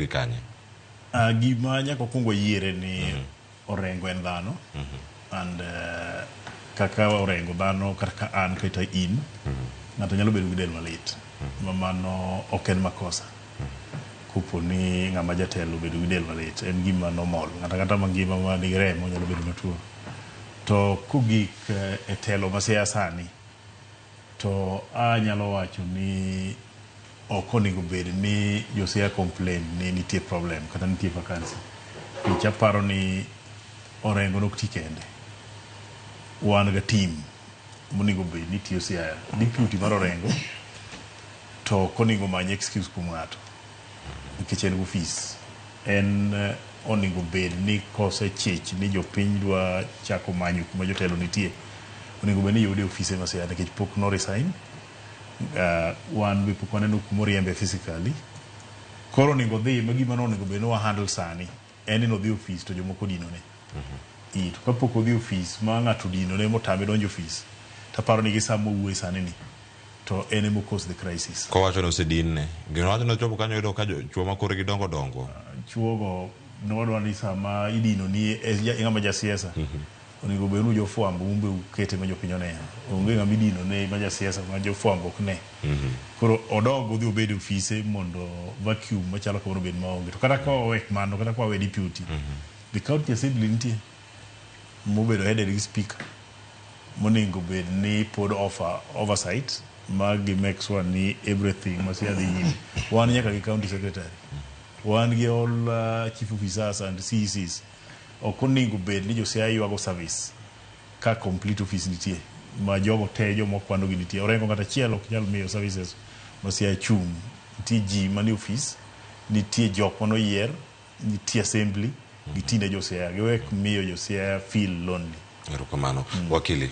Gi kanye? Gima nyaka wakwong wayiere ni Orengo en dhano and kaka Orengo dhano, kata ka an kata in, ng'ato nyalo bedo gi del malit ma mano ok en makosa. Kopo ni ng'ama jatelo obedo gi del malit, en gima normal. Ng'ato ang'ata mangima ma nigi remo nyalo bedo matuo. To kogik e telo ma Siaya sani, to anyalo wacho ni ok onego bed ni jo Siaya complain ni nitie problem kata nitie vacancy. Nikech aparo ni Orengo nok ti kende. Wan ga team monego bed ni tiyo Siaya. Deputy mar Orengo to ok onego many excuse kuom ng'ato nikech en gi ofis. En onego bed ni kosechich ni jopiny dwa chako manyo kuma jotelo nitie, onego bed ni yude e ofise ma Siaya nikech pok no resign. Wan be pok waneno kuma oriembe physically. Koro onego odhi ma gima nonego bed ni wa handle sani en ni nodhi e ofis to jomoko odinone. To kapok odhi e ofis ma ng'ato odinone motame donjo e ofis, taparo ni gi sama wawuoye sani ni to en emo cause the crisis. Kowacho ni osedinne. Gino wacho ni ochopo kanyo oyudo ka chuo ma korgi dongo dongo. Chuogo nowadwa ni sama idino ni e ng'ama jasiasa onego bed ni jofwambo un be ukete ma jopiny oneno. Onge ng'ama idino ne ma jasiasa ma jofwambo ok ne. Koro odog odhi obed e ofise mondo vacuum machalo kamano obed maonge. To kata ka wawek mano, kata ka wawe deputy, the county assembly nitie mobedo headed gi speaker monego bed ni pod offer oversight ma gi make sure ni everything ma Siaya dhi nyime. Wan nyaka gi county secretary. Wan gi all chief officers and CECs. Ok onego bed ni jo Siaya ywago service ka complete office nitie ma jogo te joma okwano gi nitie. Orengo ng'ato achiel ok nyal miyo services ma Siaya chung'. Nitie ji manie ofis, nitie jok manoyier, nitie assembly, gitine jo Siaya. Giwek miyo jo Siaya feel lonely. Erokamano. Wakili.